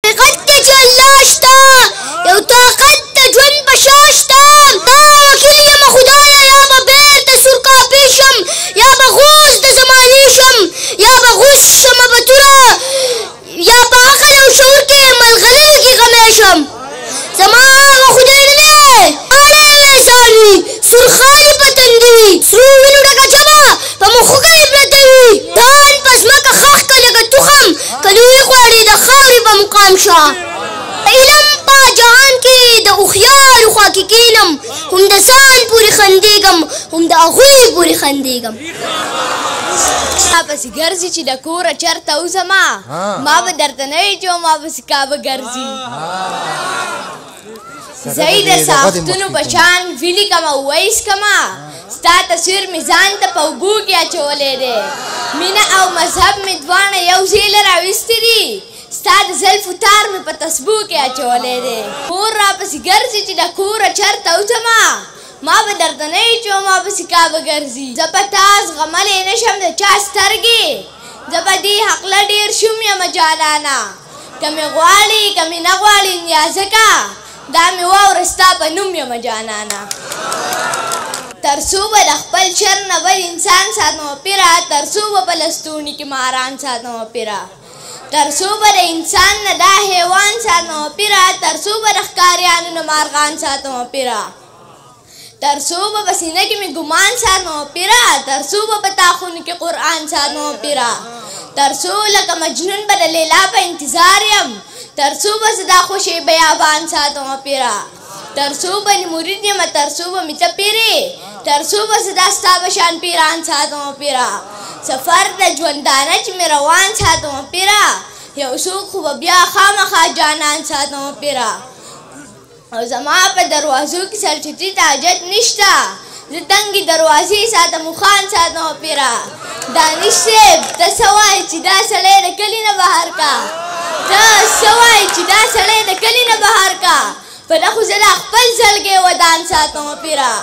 حقیقت دی چې الله شته، یو طاقت د ژوند په شا شته. تا وکیل یمه خدایه، یا به بېرته سور کاپي شم، یا به غوث د زمانې شم، یا به غوث شمه په توره، یا په عقل او شعور کې ملغلرو کې غمی شم. زما هغه خدای نه دی اړی ویسان وي، سرخالي په تندي وي، سرو وینو ډکه ژبه په مخوکه یې پرته وي. ځان په ځمکه ښخ که لکه تخم، که لوی غواړي د خاورې په مقام شه. علم په جهان کې د هوښیارو خوا کې کښېنم، هم د ځان پورې خندېږم، هم د هغوی پورې خندېږم. ما پسې ګرځي چې د کوره چېرته وځمه، ما به درته نه وي چې ما پسې کعبه ګرځي. زه یې د ساختونو په شان ولیکم او ویسکمه، ستا تصویر مې ځان ته په اوبو کې اچولی دی. مینه او مذهب مې دواړه یو ځای له راویستي دي، ستا د زلفو تار مې په تسبو کې اچولی دی. مور راپسې ګرځي چې د کوره چېرته وځمه، ما به درته نه وي چې ما پسې کعبه ګرځي. زه په تا زغملی نه شم د چا سترګې، زه په دې حقله ډېر شوم یمه جانانه. که مې غواړي که مې نه غواړي نیازکه، دا مې واوره ستا په نوم یمه جانانه. تر څو به د خپل شر نه بل انسان ساتم پیره، تر څو به په لستوڼي کې ماران ساتم پیره، تر څو به د انسان نه دا حیوان ساتم پیره، تر څو به د ښکاریانو نه مارغان ساتم پیره، تر څو به په سینه کې مې ګمان ساتم پیره، تر څو به په تاخونو کې قرآن ساتم پیره، تر څو لکه مجنون به د لیلا په انتظار یم، تر څو به زه دا خوشې بیابان ساتم پیره، تر څو به مرید یم، تر څو به مې ته پیرې، تر څو به زه دا ستا په شان پیران ساتم پیره. سفر د ژوندانه چې مې روان ساتم پیره، یو څوک خو به بیا خامخا جانان ساتم پیره. او زما په دروازو کې سرچټي ته حاجت نشته، زه تنګې دروازې ساتم خان ساتم پیره. دانش صاحب ته څه وایې چې دا سړی د کلي نه بهر کا، ته څه وایې چې دا سړی د کلي نه بهر کا، په ده خو زه لا خپل زړګی ودان ساتم پیره.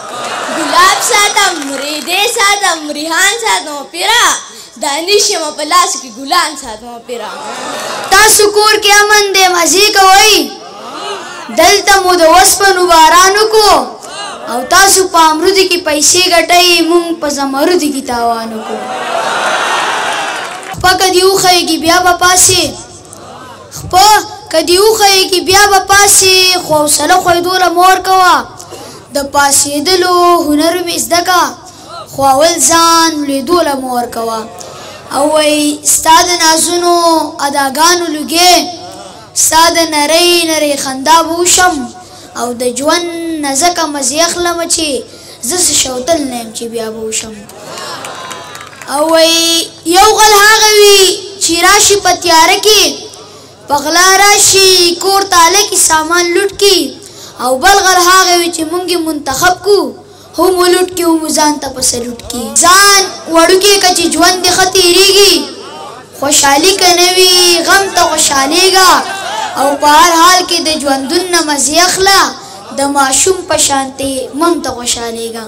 ګلاب ساتم، ریدې ساتم، ریحان ساتم پیره، دانش یمه په لاسو کې ګلان ساتم پیره. تاسو کور کې امن دی، مزې کوئ، دلته مو د وسپنو باران وکړو او تاسو په امرودي کې پیسې ګټئ، موږ په زمرودي کې تاوان وکړو. خپه که دې وښیږي بیا به پاسې، خپه که دې وښیږي بیا به پاسې، خو حوصله ښویېدو له مه ورکوه. د پاسېدلو هنر مې زده که، خو اول ځان لوېدو له مه ورکوه. او وایي ستا د نازونو اداګانو لوګی، ستا د نرۍ نرۍ خندا به وشم، او د ژوند نه ځکه مزې اخلم چې زه څه شوتل نه یم چې بیا به وشم. او وایي یو غل هغه وي چې راشي په تیاره کې، په غلا راشي کور تاله کې سامان لوټ کړي، او بل غل هغه وي چې موږ یې منتخب کړو، هم ولوټ کړي هم ځان ته په سلوټ کړي. ځان وړوکی که چې ژوند دې ښه تېرېږي، خوشحالي که نه وي غم ته خوشحالېږه، او په هر حال کې د ژوندون نه مزې اخله، د ماشوم په شانتې مم ته خوشحالېږه.